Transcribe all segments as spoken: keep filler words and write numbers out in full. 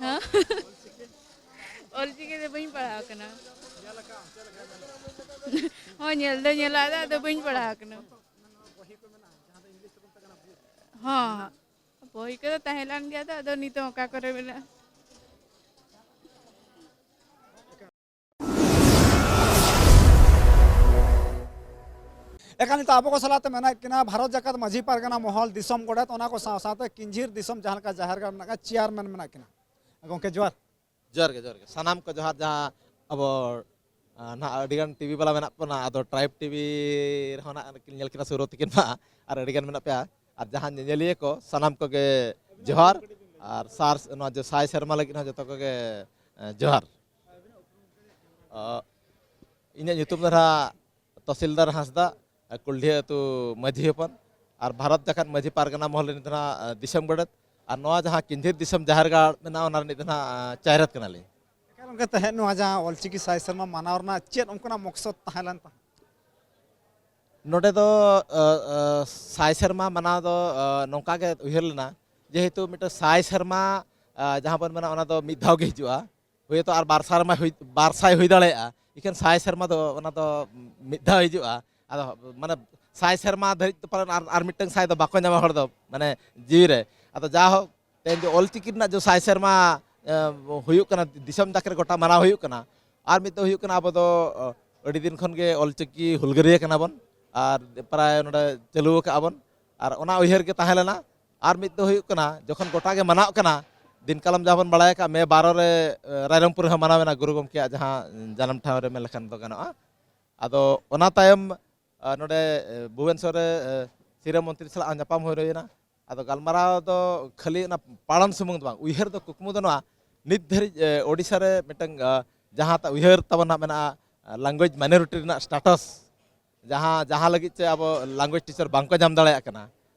ᱦᱮᱸ? ᱚᱞᱪᱤᱠᱤ ᱫᱚ ᱵᱟᱹᱧ ᱯᱟᱲᱦᱟᱣ ᱠᱟᱱᱟ᱾ ᱦᱚᱸ, ᱧᱮᱞ ᱫᱚ ᱧᱮᱞ ᱟᱫᱟ, ᱟᱫᱚ ᱵᱟᱹᱧ ᱯᱟᱲᱦᱟᱣ ᱠᱟᱱᱟ᱾ ᱦᱚᱸ, ᱵᱳᱭ ᱠᱚᱫᱚ ᱛᱟᱦᱮᱸ ᱞᱮᱱ ᱜᱮᱭᱟ, ᱟᱫᱚ, ᱟᱫᱚ ᱱᱤᱛᱚᱜ ᱚᱠᱟ ᱠᱚᱨᱮ ᱢᱮᱱᱟᱜᱼᱟ? ᱮᱠᱷᱟᱱ ᱱᱤᱛᱚᱜ ᱟᱵᱚ ᱠᱚ ᱥᱟᱞᱟᱜ ᱛᱮ ᱢᱮᱱᱟᱜ ᱠᱤᱱᱟ ᱵᱷᱟᱨᱚᱛ ᱡᱟᱠᱟᱛ ᱢᱟᱹᱡᱷᱤ ᱯᱟᱨᱜᱟᱱᱟ ᱢᱚᱦᱚᱞ, ᱫᱤᱥᱚᱢ ᱜᱚᱰᱮᱛ, ᱚᱱᱟ ᱠᱚ ᱥᱟᱶ ᱥᱟᱶᱛᱮ ᱠᱤᱧᱡᱷᱤᱨ ᱫᱤᱥᱚᱢ ᱡᱟᱦᱟᱸ ᱞᱮᱠᱟ ᱡᱟᱦᱮᱨ ᱜᱟᱲ ᱢᱮᱱᱟᱜ ᱠᱤᱱᱟ, ᱪᱮᱭᱟᱨᱢᱮᱱ ᱢᱮᱱᱟᱜ ᱠᱤᱱᱟ᱾ ᱜᱚᱢᱠᱮ ᱡᱚᱦᱟᱨ᱾ ᱡᱚᱦᱟᱨ ᱜᱮ, ᱡᱚᱦᱟᱨ ᱜᱮ᱾ ᱥᱟᱱᱟᱢ ᱠᱚ ᱡᱚᱦᱟᱨ, ᱡᱟᱦᱟᱸ ᱟᱵᱚ, ᱟᱸ, ᱱᱟᱦᱟᱜ ᱟᱹᱰᱤᱜᱟᱱ ᱴᱤᱵᱷᱤ ᱵᱟᱞᱟ ᱢᱮᱱᱟᱜ ᱵᱚᱱᱟ, ᱟᱫᱚ ᱴᱨᱟᱭᱤᱵᱽ ᱴᱤᱵᱷᱤ ᱨᱮᱦᱚᱸ ᱱᱟᱦᱟᱜ ᱠᱤᱱ ᱧᱮᱞ ᱠᱤᱱᱟ ᱥᱩᱨᱚᱛᱤ ᱠᱤᱱ ᱱᱟᱦᱟᱜ, ᱟᱨ ᱟᱹᱰᱤᱜᱟᱱ ᱢᱮᱱᱟᱜ ᱯᱮᱭᱟ᱾ ᱟᱨ ᱡᱟᱦᱟᱸ ᱧᱮᱧᱮᱞᱤᱭᱟᱹ ᱠᱚ, ᱥᱟᱱᱟᱢ ᱠᱚᱜᱮ ᱡᱚᱦᱟᱨ, ᱟᱨ ᱥᱟᱨ, ᱱᱚᱣᱟ ᱡᱮ ᱥᱟᱭ ᱥᱮᱨᱢᱟ ᱞᱟᱹᱜᱤᱫ ᱦᱚᱸ ᱡᱚᱛᱚ ᱠᱚᱜᱮ, ᱮᱸ, ᱡᱚᱦᱟᱨ᱾ ᱟᱸ, ᱤᱧᱟᱹᱜ ᱧᱩᱛᱩᱢ ᱫᱚ ᱱᱟᱦᱟᱜ ᱛᱚᱦᱥᱤᱞᱫᱟᱨ ᱦᱟᱸᱥᱫᱟ, ᱠᱩᱞᱰᱤᱦᱟᱹ ᱟᱹᱛᱩ ᱢᱟᱹᱡᱷᱤ ᱦᱚᱯᱚᱱ, ᱟᱨ ᱵᱷᱟᱨᱚᱛ ᱡᱟᱠᱟᱛ ᱢᱟᱹᱡᱷᱤ ᱯᱟᱨᱜᱟᱱᱟ ᱢᱚᱦᱚᱞ ᱨᱤᱱᱤᱡ ᱫᱚ ᱱᱟᱦᱟᱜ ᱫᱤᱥᱚᱢ ᱜᱚᱰᱮᱛ, ᱟᱨ ᱱᱚᱣᱟ ᱡᱟᱦᱟᱸ ᱠᱤᱧᱡᱷᱤᱨ ᱫᱤᱥᱚᱢ ᱡᱟᱦᱮᱨ ᱜᱟᱲ ᱢᱮᱱᱟᱜᱼᱟ, ᱚᱱᱟ ᱨᱤᱱᱤᱡ ᱫᱚ ᱱᱟᱦᱟᱜ ᱪᱟᱭᱨᱟᱛ ᱠᱟᱱᱟᱞᱤᱧ᱾ ᱮᱠᱟᱞ ᱜᱚᱢᱠᱮ, ᱛᱟᱦᱮᱸᱫ ᱱᱚᱣᱟ ᱡᱟᱦᱟᱸ ᱚᱞᱪᱤᱠᱤ ᱥᱟᱭ ᱥᱮᱨᱢᱟ ᱢᱟᱱᱟᱣ ᱨᱮᱱᱟᱜ ᱪᱮᱫ ᱚᱱᱠᱟᱱᱟᱜ ᱢᱚᱠᱥᱚᱫ ᱛᱟᱦᱮᱸ ᱞᱮᱱ ᱛᱟᱦᱮᱸᱫ? ᱱᱚᱰᱮ ᱫᱚ, ᱟᱹ, ᱟᱹ, ᱥᱟᱭ ᱥᱮᱨᱢᱟ ᱢᱟᱱᱟᱣ ᱫᱚ, ᱟᱹ, ᱱᱚᱝᱠᱟ ᱜᱮ ᱩᱭᱦᱟᱹᱨ ᱞᱮᱱᱟ, ᱡᱮᱦᱮᱛᱩ ᱢᱤᱫᱴᱮᱱ ᱥᱟᱭ ᱥᱮᱨᱢᱟ, ᱟᱹ, ᱡᱟᱦᱟᱸ ᱵᱚᱱ ᱢᱮᱱᱟ, ᱚᱱᱟ ᱫᱚ ᱢᱤᱫ ᱫᱷᱟᱣ ᱜᱮ ᱦᱤᱡᱩᱜᱼᱟ᱾ ᱦᱳᱭᱛᱳ ᱟᱨ ᱵᱟᱨ ᱥᱮᱨᱢᱟ ᱦᱩᱭ, ᱵᱟᱨ ᱥᱟᱭ ᱦᱩᱭ ᱫᱟᱲᱮᱭᱟᱜᱼᱟ, ᱤᱠᱷᱟᱹᱱ ᱥᱟᱭ ᱥᱮᱨᱢᱟ ᱫᱚ ᱚᱱᱟ ᱫᱚ ᱢᱤᱫ ᱫᱷᱟᱣ ᱦᱤᱡᱩᱜᱼᱟ᱾ ᱟᱫᱚ ᱢᱟᱱᱮ ᱥᱟᱭ ᱥᱮᱨᱢᱟ ᱫᱷᱟᱹᱨᱤᱡ ᱫᱚ ᱯᱟᱞᱮᱱ ᱟᱨ, ᱟᱨ ᱢᱤᱫᱴᱟᱝ ᱥᱟᱭ ᱫᱚ ᱵᱟᱠᱚ ᱧᱟᱢᱟ ᱦᱚᱲ ᱫᱚ, ᱢᱟᱱᱮ ᱡᱤᱣᱤ ᱨᱮ᱾ ᱟᱫᱚ ᱡᱟᱭᱦᱳᱠ, ᱛᱮᱦᱮᱧ ᱡᱮ ᱚᱞᱪᱤᱠᱤ ᱨᱮᱱᱟᱜ ᱡᱮ ᱥᱟᱭ ᱥᱮᱨᱢᱟ, ᱮ, ᱦᱩᱭᱩᱜ ᱠᱟᱱᱟ, ᱫᱤᱥᱚᱢ ᱡᱟᱠ ᱨᱮ ᱜᱚᱴᱟ ᱢᱟᱱᱟᱣ ᱦᱩᱭᱩᱜ ᱠᱟᱱᱟ᱾ ᱟᱨ ᱢᱤᱫ ᱫᱚ ᱦᱩᱭᱩᱜ ᱠᱟᱱᱟ, ᱟᱵᱚ ᱫᱚ, ᱚ, ᱟᱹᱰᱤ ᱫᱤᱱ ᱠᱷᱚᱱ ᱜᱮ ᱚᱞᱪᱤᱠᱤ ᱦᱩᱞᱜᱟᱹᱨᱤᱭᱟᱹ ᱠᱟᱱᱟ ᱵᱚᱱ, ᱟᱨ ᱯᱨᱟᱭ ᱱᱚᱰᱮ ᱪᱟᱹᱞᱩ ᱟᱠᱟᱫᱼᱟ ᱵᱚᱱ, ᱟᱨ ᱚᱱᱟ ᱩᱭᱦᱟᱹᱨ ᱜᱮ ᱛᱟᱦᱮᱸ ᱞᱮᱱᱟ᱾ ᱟᱨ ᱢᱤᱫ ᱫᱚ ᱦᱩᱭᱩᱜ ᱠᱟᱱᱟ, ᱡᱚᱠᱷᱚᱱ ᱜᱚᱴᱟ ᱜᱮ ᱢᱟᱱᱟᱣᱜ ᱠᱟᱱᱟ, ᱫᱤᱱ ᱠᱟᱞᱚᱢ ᱡᱟᱦᱟᱸ ᱵᱚᱱ ᱵᱟᱲᱟᱭ ᱟᱠᱟᱫ, ᱢᱮ ᱵᱟᱨᱚ ᱨᱮ, ᱮ, ᱨᱟᱭᱨᱚᱝᱯᱩᱨ ᱨᱮᱦᱚᱸ ᱢᱟᱱᱟᱣ ᱮᱱᱟ, ᱜᱩᱨᱩ ᱜᱚᱢᱠᱮᱭᱟᱜ ᱡᱟᱦᱟᱸ ᱡᱟᱱᱟᱢ ᱴᱷᱟᱶ ᱨᱮ ᱢᱮᱱ ᱞᱮᱠᱷᱟᱱ ᱫᱚ ᱜᱟᱱᱚᱜᱼᱟ᱾ ᱟᱫᱚ ᱚᱱᱟ ᱛᱟᱭᱚᱢ, ᱟ, ᱱᱚᱰᱮ, ᱮ, ᱵᱷᱩᱵᱚᱱᱮᱥᱚᱨ ᱨᱮ, ᱮ, ᱥᱤᱨᱟᱹ ᱢᱚᱱᱛᱨᱤ ᱥᱟᱞᱟᱜ ᱦᱚᱸ ᱧᱟᱯᱟᱢ ᱦᱩᱭ ᱦᱩᱭᱮᱱᱟ᱾ ᱟᱫᱚ ᱜᱟᱞᱢᱟᱨᱟᱣ ᱫᱚ ᱠᱷᱟᱹᱞᱤ ᱚᱱᱟ ᱯᱟᱲᱚᱱ ᱥᱩᱢᱩᱝ ᱫᱚ ᱵᱟᱝ, ᱩᱭᱦᱟᱹᱨ ᱫᱚ, ᱠᱩᱠᱢᱩ ᱫᱚ ᱱᱚᱣᱟ, ᱱᱤᱛ ᱫᱷᱟᱹᱨᱤᱡ, ᱮ, ᱳᱰᱤᱥᱟ ᱨᱮ ᱢᱤᱫᱴᱟᱝ, ᱟ, ᱡᱟᱦᱟᱸ ᱛᱟ-, ᱩᱭᱦᱟᱹᱨ ᱛᱟᱵᱚᱱ ᱦᱟᱸᱜ ᱢᱮᱱᱟᱜᱼᱟ, ᱟ, language minority ᱨᱮᱱᱟᱜ status, ᱡᱟᱦᱟᱸ, ᱡᱟᱦᱟᱸ ᱞᱟᱹᱜᱤᱫ ᱪᱮ ᱟᱵᱚ language teacher ᱵᱟᱝᱠᱚ ᱧᱟᱢ ᱫᱟᱲᱮᱭᱟᱜ ᱠᱟᱱᱟ᱾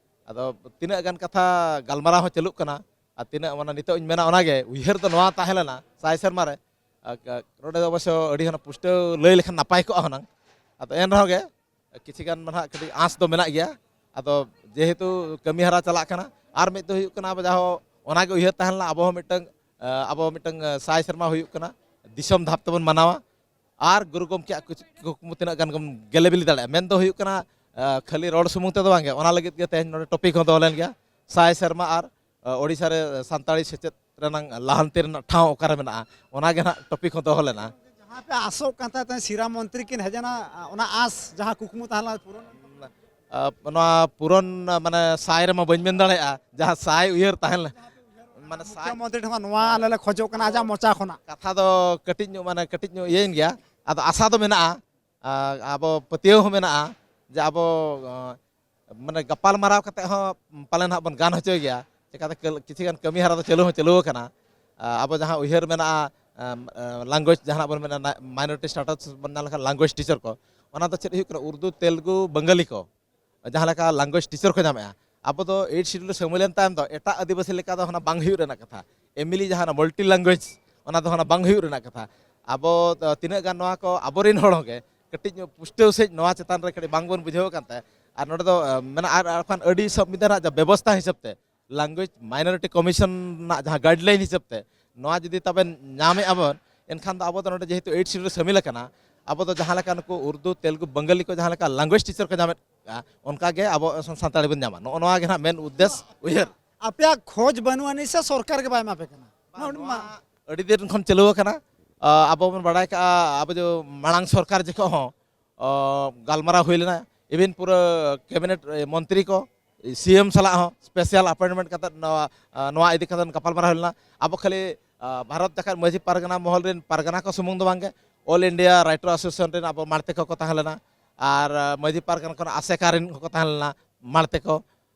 ᱟᱫᱚ ᱛᱤᱱᱟᱹᱜ ᱜᱟᱱ ᱠᱟᱛᱷᱟ ᱜᱟᱞᱢᱟᱨᱟᱣ ᱦᱚᱸ ᱪᱟᱹᱞᱩᱜ ᱠᱟᱱᱟ, ᱟᱨ ᱛᱤᱱᱟᱹᱜ, ᱢᱟᱱᱮ, ᱱᱤᱛᱚᱜ ᱤᱧ ᱢᱮᱱᱟ, ᱚᱱᱟᱜᱮ ᱩᱭᱦᱟᱹᱨ ᱫᱚ ᱱᱚᱣᱟ ᱛᱟᱦᱮᱸ ᱞᱮᱱᱟ ᱥᱟᱭ ᱥᱮᱨᱢᱟ ᱨᱮ᱾ ᱟ, ᱟ, ᱱᱚᱰᱮ ᱫᱚ ᱚᱵᱚᱥᱥᱚ ᱟᱹᱰᱤ ᱜᱟᱱ ᱯᱩᱥᱴᱟᱹᱣ ᱞᱟᱹᱭ ᱞᱮᱠᱷᱟᱱ ᱱᱟᱯᱟᱭ ᱠᱚᱜᱼᱟ ᱦᱩᱱᱟᱹᱝ᱾ ᱟᱫᱚ ᱮᱱ ᱨᱮᱦᱚᱸ ᱜᱮ, ᱠᱤᱪᱷᱤ ᱜᱟᱱ ᱢᱟ ᱱᱟᱦᱟᱜ ᱠᱟᱹᱴᱤᱡ ᱟᱸᱥ ᱫᱚ ᱢᱮᱱᱟᱜ ᱜᱮᱭᱟ᱾ ᱟᱫᱚ ᱡᱮᱦᱮᱛᱩ ᱠᱟᱹᱢᱤ ᱦᱚᱨᱟ ᱪᱟᱞᱟᱜ ᱠᱟᱱᱟ, ᱟᱨ ᱢᱤᱫ ᱫᱚ ᱦᱩᱭᱩᱜ ᱠᱟᱱᱟ, ᱟᱵᱚ ᱡᱟᱦᱟᱸ ᱚᱱᱟᱜᱮ ᱩᱭᱦᱟᱹᱨ ᱛᱟᱦᱮᱸ ᱞᱮᱱᱟ, ᱟᱵᱚ ᱦᱚᱸ ᱢᱤᱫᱴᱟᱝ ᱟᱵᱚ ᱢᱤᱫᱴᱟᱝ ᱥᱟᱭ ᱥᱮᱨᱢᱟ ᱦᱩᱭᱩᱜ ᱠᱟᱱᱟ, ᱫᱤᱥᱚᱢ ᱫᱷᱟᱯ ᱛᱮᱵᱚᱱ ᱢᱟᱱᱟᱣᱟ᱾ ᱟᱨ ᱜᱩᱨᱩ ᱜᱚᱢᱠᱮᱭᱟᱜ ᱠᱩᱪ- ᱠᱩᱠᱢᱩ ᱛᱤᱱᱟᱹᱜ ᱜᱟᱱ ᱵᱚᱱ ᱜᱮᱞᱮ ᱵᱤᱞᱤ ᱫᱟᱲᱮᱭᱟᱜᱼᱟ, ᱢᱮᱱ ᱫᱚ ᱦᱩᱭᱩᱜ ᱠᱟᱱᱟ, ᱠᱷᱟᱹᱞᱤ ᱨᱚᱲ ᱥᱩᱢᱩᱝ ᱛᱮᱫᱚ ᱵᱟᱝᱜᱮ, ᱚᱱᱟ ᱞᱟᱹᱜᱤᱫ ᱜᱮ ᱛᱮᱦᱮᱧ ᱱᱚᱰᱮ ᱴᱚᱯᱤᱠ ᱦᱚᱸ ᱫᱚᱦᱚ ᱞᱮᱱ ᱜᱮᱭᱟ, ᱥᱟᱭ ᱥᱮᱨᱢᱟ ᱟᱨ ᱳᱰᱤᱥᱟ ᱨᱮ ᱥᱟᱱᱛᱟᱲᱤ ᱥᱮᱪᱮᱫ ᱨᱮᱱᱟᱜ ᱞᱟᱦᱟᱱᱛᱤ ᱨᱮᱱᱟᱜ ᱴᱷᱟᱶ ᱚᱠᱟᱨᱮ ᱢᱮᱱᱟᱜᱼᱟ, ᱚᱱᱟ ᱜᱮ ᱱᱟᱦᱟᱜ ᱴᱚᱯᱤᱠ ᱦᱚᱸ ᱫᱚᱦᱚ ᱞᱮᱱᱟ᱾ ᱡᱟᱦᱟᱸ ᱯᱮ ᱟᱥᱚᱜ ᱠᱟᱱ ᱛᱟᱦᱮᱸ ᱥᱤᱨᱟ ᱢᱚᱱᱛᱨᱤ ᱠᱤᱱ ᱦᱮᱡ ᱮᱱᱟ, ᱚᱱᱟ ᱟᱥ ᱡᱟᱦᱟᱸ ᱠᱩᱠᱢᱩ ᱛᱟᱦᱮᱸ ᱞᱮᱱᱟ ᱯᱩᱨᱚᱱ? ᱱᱚᱣᱟ ᱯᱩᱨᱚᱱ ᱢᱟᱱᱮ ᱥᱟᱭ ᱨᱮᱢᱟ ᱵᱟᱹᱧ ᱢᱮᱱ ᱫᱟᱲᱮᱭᱟᱜᱼᱟ, ᱡᱟᱦᱟᱸ ᱥᱟᱭ ᱩᱭᱦᱟᱹᱨ ᱛᱟᱦᱮᱸ ᱞᱮᱱᱟ, ᱢᱟᱱᱮ ᱥᱟᱭ ᱢᱩᱠᱷᱭᱚᱢᱚᱱᱛᱨᱤ ᱴᱷᱮᱱ ᱠᱷᱚᱱ ᱱᱚᱣᱟ ᱟᱞᱮ ᱞᱮ ᱠᱷᱚᱡᱚᱜ ᱠᱟᱱᱟ, ᱟᱡᱟᱜ ᱢᱚᱪᱟ ᱠᱷᱚᱱᱟᱜ᱾ ᱠᱟᱛᱷᱟ ᱫᱚ ᱠᱟᱹᱴᱤᱡ ᱧᱚᱜ, ᱢᱟᱱᱮ ᱠᱟᱹᱴᱤᱡ ᱧᱚᱜ ᱤᱭᱟᱹᱭᱮᱱ ᱜᱮᱭᱟ, ᱟᱫᱚ ᱟᱥᱟ ᱫᱚ ᱢᱮᱱᱟᱜᱼᱟ᱾ ᱟᱨ ᱟᱵᱚ ᱯᱟᱹᱛᱭᱟᱹᱣ ᱦᱚᱸ ᱢᱮᱱᱟᱜᱼᱟ ᱡᱮ ᱟᱵᱚ, ᱟᱸ, ᱢᱟᱱᱮ ᱜᱟᱯᱟᱞ ᱢᱟᱨᱟᱣ ᱠᱟᱛᱮ ᱦᱚᱸ ᱯᱟᱞᱮᱱ ᱦᱟᱸᱜ ᱵᱚᱱ ᱜᱟᱱ ᱦᱚᱪᱚᱭ ᱜᱮᱭᱟ᱾ ᱪᱤᱠᱟᱹᱛᱮ ᱠᱟᱹᱞ- ᱠᱤᱪᱷᱩ ᱜᱟᱱ ᱠᱟᱹᱢᱤ ᱦᱚᱨᱟ ᱫᱚ ᱪᱟᱹᱞᱩ ᱦᱚᱸ ᱪᱟᱹᱞᱩ ᱟᱠᱟᱱᱟ᱾ ᱟᱸ, ᱟᱵᱚ ᱡᱟᱦᱟᱸ ᱩᱭᱦᱟᱹᱨ ᱢᱮᱱᱟᱜᱼᱟ, ᱟᱸ, ᱟᱸ, ᱞᱮᱝᱜᱩᱭᱮᱡᱽ ᱡᱟᱦᱟᱱᱟᱜ ᱵᱚᱱ ᱢᱮᱱᱟ, ᱱᱟ- ᱢᱟᱭᱱᱚᱨᱤᱴᱤ ᱥᱴᱮᱴᱟᱥ ᱵᱚᱱ ᱧᱮᱞ ᱞᱮᱠᱷᱟᱱ ᱞᱮᱝᱜᱩᱭᱮᱡᱽ ᱴᱤᱪᱟᱨ ᱠᱚ, ᱚᱱᱟ ᱫᱚ ᱪᱮᱫ ᱦᱩᱭᱩᱜ ᱠᱟᱱᱟ? ᱩᱨᱫᱩ, ᱛᱮᱞᱜᱩ, ᱵᱟᱝᱜᱟᱞᱤ ᱠᱚ ᱡᱟᱦᱟᱸ ᱞᱮᱠᱟ ᱞᱮᱝᱜᱩᱭᱮᱡᱽ ᱴᱤᱪᱟᱨ ᱠᱚ ᱧᱟᱢᱮᱜᱼᱟ, ᱟᱵᱚ ᱫᱚ ᱮᱭᱤᱴ ᱥᱤᱰᱩᱞ ᱨᱮ ᱥᱟᱹᱢᱤᱞ ᱮᱱ ᱛᱟᱭᱚᱢ ᱫᱚ ᱮᱴᱟᱜ ᱟᱹᱫᱤᱵᱟᱹᱥᱤ ᱞᱮᱠᱟ ᱫᱚ ᱦᱟᱱᱟ ᱵᱟᱝ ᱦᱩᱭᱩᱜ ᱨᱮᱱᱟᱜ ᱠᱟᱛᱷᱟ᱾ ᱮᱢᱤᱞᱤ ᱡᱟᱦᱟᱸ ᱢᱟᱞᱴᱤ ᱞᱮᱝᱜᱩᱭᱮᱡᱽ, ᱚᱱᱟ ᱫᱚ ᱦᱟᱱᱟ ᱵᱟᱝ ᱦᱩᱭᱩᱜ ᱨᱮᱱᱟᱜ ᱠᱟᱛᱷᱟ᱾ ᱟᱵᱚ ᱫᱚ ᱛᱤᱱᱟᱹᱜ ᱜᱟᱱ ᱱᱚᱣᱟ ᱠᱚ ᱟᱵᱚᱨᱮᱱ ᱦᱚᱲ ᱦᱚᱸᱜᱮ ᱠᱟᱹᱴᱤᱡ ᱧᱚᱜ ᱯᱩᱥᱴᱟᱹᱣ ᱥᱟᱺᱦᱤᱡ ᱱᱚᱣᱟ ᱪᱮᱛᱟᱱ ᱨᱮ ᱠᱟᱹᱴᱤᱡ ᱵᱟᱝ ᱵᱚᱱ ᱵᱩᱡᱷᱟᱹᱣ ᱟᱠᱟᱱ ᱛᱟᱭ᱾ ᱟᱨ ᱱᱚᱰᱮ ᱫᱚ, ᱟᱸ, ᱢᱮᱱᱟᱜᱼᱟ, ᱟᱨ ᱟᱨ ᱠᱷᱟᱱ ᱟᱹᱰᱤ ᱥᱚᱝᱵᱤᱫᱷᱟᱱ ᱨᱮᱱᱟᱜ ᱡᱟᱦᱟᱸ ᱵᱮᱵᱚᱥᱛᱷᱟ ᱦᱤᱥᱟᱹᱵ ᱛᱮ, ᱞᱮᱝᱜᱩᱭᱮᱡᱽ ᱢᱟᱭᱱᱚᱨᱤᱴᱤ ᱠᱚᱢᱤᱥᱚᱱ ᱨᱮᱱᱟᱜ ᱡᱟᱦᱟᱸ ᱜᱟᱭᱤᱰᱞᱟᱭᱤᱱ ᱦᱤᱥᱟᱹᱵ ᱛᱮ, ᱱᱚᱣᱟ ᱡᱩᱫᱤ ᱛᱟᱵᱮᱱ ᱧᱟᱢᱮᱜᱼᱟ ᱵᱚᱱ, ᱮᱱᱠᱷᱟᱱ ᱫᱚ ᱟᱵᱚ ᱫᱚ ᱱᱚᱰᱮ ᱡᱮᱦᱮᱛᱩ ᱮᱭᱤᱴ ᱥᱤᱰᱩᱞ ᱨᱮ ᱥᱟᱹᱢᱤᱞ ᱟᱠᱟᱱᱟ, ᱟᱵᱚ ᱫᱚ ᱡᱟᱦᱟᱸ ᱞᱮᱠᱟ ᱱᱩᱠᱩ ᱩᱨᱫᱩ, ᱛᱮᱞᱜᱩ, ᱵᱟᱝᱜᱟᱞᱤ ᱠᱚ ᱡᱟᱦᱟᱸ ᱞᱮᱠᱟ ᱞᱮᱝᱜᱩᱭᱮᱡᱽ ᱴᱤᱪᱟᱨ ᱠᱚ ᱧᱟᱢᱮᱫ ᱠᱚᱣᱟ, ᱚᱱᱠᱟ ᱜᱮ ᱟᱵᱚ ᱥᱟᱱᱛᱟᱲᱤ ᱵᱚᱱ ᱧᱟᱢᱟ᱾ ᱱᱚᱜᱼᱚ ᱱᱚᱣᱟ ᱜᱮ ᱱᱟᱦᱟᱜ ᱢᱮᱱ ᱩᱫᱽᱫᱮᱥ ᱩᱭᱦᱟᱹᱨ᱾ ᱟᱯᱮᱭᱟᱜ ᱠᱷᱚᱡᱽ ᱵᱟᱹᱱᱩᱜ ᱟᱹᱱᱤᱡ ᱥᱮ ᱥᱚᱨᱠᱟᱨ ᱜᱮ ᱵᱟᱭ ᱮᱢᱟ ᱯᱮ ᱠᱟᱱᱟ? ᱱᱚᱣᱟ ᱟᱹᱰᱤ ᱫᱤᱱ ᱠᱷᱚᱱ ᱪᱟᱹᱞᱩ ᱟᱠᱟᱱᱟ᱾ ᱟᱵᱚ ᱵᱚᱱ ᱵᱟᱲᱟᱭ ᱠᱟᱜᱼᱟ, ᱟᱵᱚ ᱡᱮ ᱢᱟᱲᱟᱝ ᱥᱚᱨᱠᱟᱨ ᱡᱚᱠᱷᱚᱱ ᱦᱚᱸ ᱚ, ᱜᱟᱞᱢᱟᱨᱟᱣ ᱦᱩᱭ ᱞᱮᱱᱟ, even ᱯᱩᱨᱟᱹ ᱠᱮᱵᱤᱱᱮᱴ, ᱮ, ᱢᱚᱱᱛᱨᱤ ᱠᱚ, ᱥᱤ ᱮᱢ ᱥᱟᱞᱟᱜ ᱦᱚᱸ ᱥᱯᱮᱥᱟᱞ ᱟᱯᱚᱭᱮᱱᱴᱢᱮᱱᱴ ᱠᱟᱛᱮ ᱱᱚᱣᱟ, ᱟ, ᱱᱚᱣᱟ ᱤᱫᱤ ᱠᱟᱛᱮ ᱜᱟᱯᱟᱞᱢᱟᱨᱟᱣ ᱦᱩᱭ ᱞᱮᱱᱟ᱾ ᱟᱵᱚ ᱠᱷᱟᱹᱞᱤ, ᱟ, ᱵᱷᱟᱨᱚᱛ ᱡᱟᱠᱟᱛ ᱢᱟᱹᱡᱷᱤ ᱯᱟᱨᱜᱟᱱᱟ ᱠᱚ ᱥᱩᱢᱩᱝ ᱫᱚ ᱵᱟᱝᱜᱮ, ᱚᱞ ᱤᱱᱰᱤᱭᱟ ᱨᱟᱭᱴᱟᱨ ᱮᱥᱳᱥᱤᱭᱮᱥᱚᱱ ᱨᱮᱱ ᱟᱵᱚ ᱢᱟᱲᱛᱮ ᱠᱚᱠᱚ ᱛᱟᱦᱮᱸ ᱞᱮᱱᱟ, ᱟᱨ, ᱟ, ᱢᱟᱹᱡᱷᱤ ᱯᱟᱨᱜᱟᱱᱟ ᱠᱷᱚᱱ ᱟᱥᱮᱠᱟ ᱨᱮᱱ ᱦᱚᱸᱠᱚ ᱛᱟᱦᱮᱸ ᱞᱮᱱᱟ ᱢᱟᱲᱛᱮ ᱠᱚ᱾